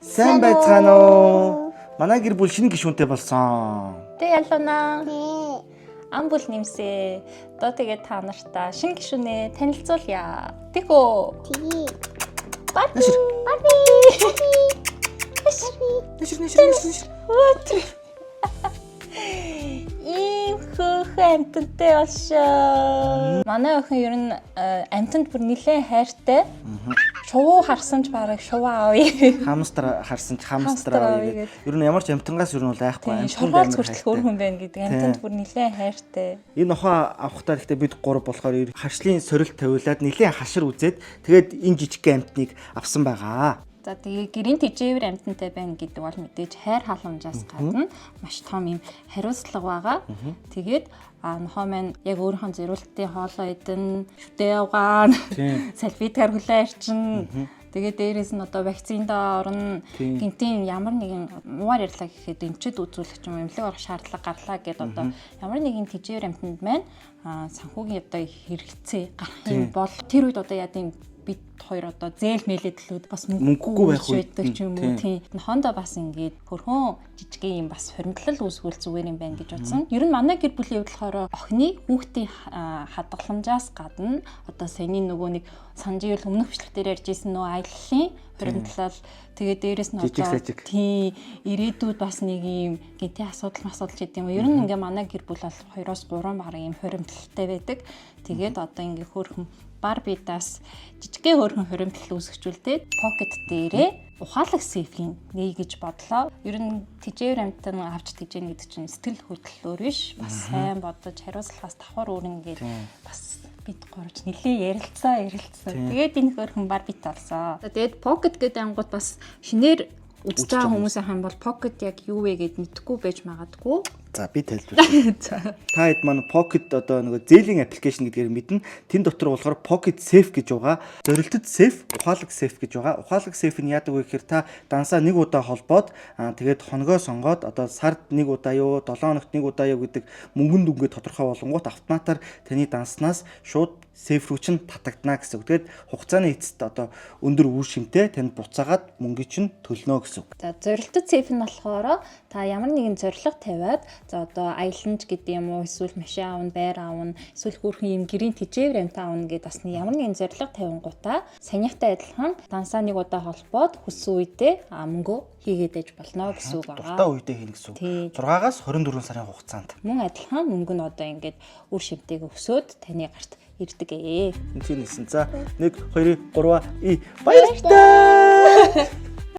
Сайн байцгаана уу? Манай гэр бүл шинэ гишүүнтэй болсон. Тэ ялуна. Ам бүл нэмсээ. Одоо тэгээд та нартаа шинэ гишүүнээ танилцуулъя. Тэг үү? Барби. Нэшэр. Барби. Нэшэр нэшэр нэшэр нэшэр. What? Ийм хөөхөн амтантай болшоо. Манай охин ер нь амтанд бүр нэлээд хайртай. Шувуу харсан ч бараг шуваа авъя. Хамстар харсан ч хамстар Хамстар авъя авъя гэдэг. Ер нь ямар ч амтангаас ер нь бол айхгүй. Тийм, Амтанд шоргоол амар хүртэл хайртай. өөр хүн байна гэдэг. Амтанд бүр нэлээд хайртай. Энэ нохоо авахтаа гэхдээ бид гурав болохоор харшлын сорилт тавиулаад нэлээд хашир үзээд тэгээд энэ жижигхэн амтныг авсан байгаа. За тэгээ гэрийн тэжээвэр амтантай байна гэдэг бол мэдээж хайр халамжаас гадна маш том юм хариуцлага байгаа. Тэгээд нохоо маань яг өөрийнхөө зориултын хоолоо идэн, шүтээ явгаан, Тийм. салфиткаар хүлээ арчин. Тэгээд дээрээс нь одоо вакциндаа орно. Тийм. Гинтийн ямар нэгэн мууар ярьлаа гэхэд эмчэд үзүүлэх ч юм уу, эмнэлэг орох шаардлага гарлаа гэдээ одоо ямар нэгэн тэжээвэр амтанд маань санхүүгийн одоо хэрэгцээ гарах юм бол тэр үед одоо яа гэм бид хоёр одоо зээл мэлээ төлөөд бас Мөнгөгүй байх үед байдаг ч юм уу, тийм. тийм. Нохоондоо бас ингээд хөрхөн жижигэн юм бас хуримтлал үүсвэл зүгээр юм байна гэж бодсон. Ер нь манай гэр бүлийн хувьд болохоор охины хүүхдийн хадгаламжаас гадна одоо саяны нөгөө нэг санаж ивэл өмнөх бичлэг дээр ярьж исэн нөгөө аяллаа хуримтлал, тэгээд дээрэс нь Жижиг одоо сажиг. тийм, ирээдүйд бас нэг юм гинти асуудал масуудал ч гэдэм юм. Ер нь ингээ манай гэр бүл бол 2-оос 3 бараг юм хуримтлалтай байдаг. Тэгээд одоо ингээ хөөрхөн Барбидаас жижигхэн хөөрхөн хуримтлал үүсгэжүүлдээд pocket дээрээ ухаалаг сейфийн нээ гэж бодлоо. Ер нь тэжээвэр амтан авч тэжээн гэдэг чинь сэтгэл хөдлөлөөр биш. Бас сайн бодож хариуцлагаас давхар үүрнэ гэж бас бид гурвч нилээ ярилцсан. Тэгээд энэ хөөрхөн Барбит болсон. Тэгээд pocket гэдэг ангууд бас шинээр үзэж байгаа хүмүүсийн хам бол pocket яг юу вэ гэд мэдэхгүй байж магадгүй. За, би тайлбарлая. За. Та хэд маань Pocket одоо нөгөө зээлийн application гэдгээр мэднэ. Тэн дотор болохоор Pocket Safe гэж байгаа. Зорилтод safe, ухаалаг safe гэж байгаа. Ухаалаг safe нь яадаг вэ гэхээр та дансаа нэг удаа холбоод тэгээд хоногоо сонгоод одоо сард нэг удаа юу, 7 хоногт нэг удаа юу гэдэг мөнгөн дүнгээ тодорхой болонгууд автоматар таны данснаас шууд safe рүү чинь татагдана гэсэн үг. Тэгээд хугацааны эцэст одоо өндөр үр шимтэй танд буцаагаад мөнгө чинь төлнө гэсэн үг. За, зорилтод safe нь болохоор та ямар нэгэн зорилго тавиад, за, одоо аяланч гэдэг юм уу, эсвэл машин аавна, байр аавна, эсвэл хөөрхөн юм гэрийн тэжээвэр амтан аавна гэдээ бас нэг ямар нэгэн зорилго тавингуудаа саяныхтай адилхан дансаа нэг удаа холбоод хүссэн үедээ мөнгөө хийгээд ээж болно гэсэн үг Дуртай байгаа. үедээ хийнэ гэсэн үг. Тийм. 6-аас 24 сарын хугацаанд. Мөн адилхан мөнгө нь одоо ингээд үр шимтэйг өсөөд таны гарт ирдэг ээ. Энд чинь нэсэн. За, 1 2 3 и баярлалаа.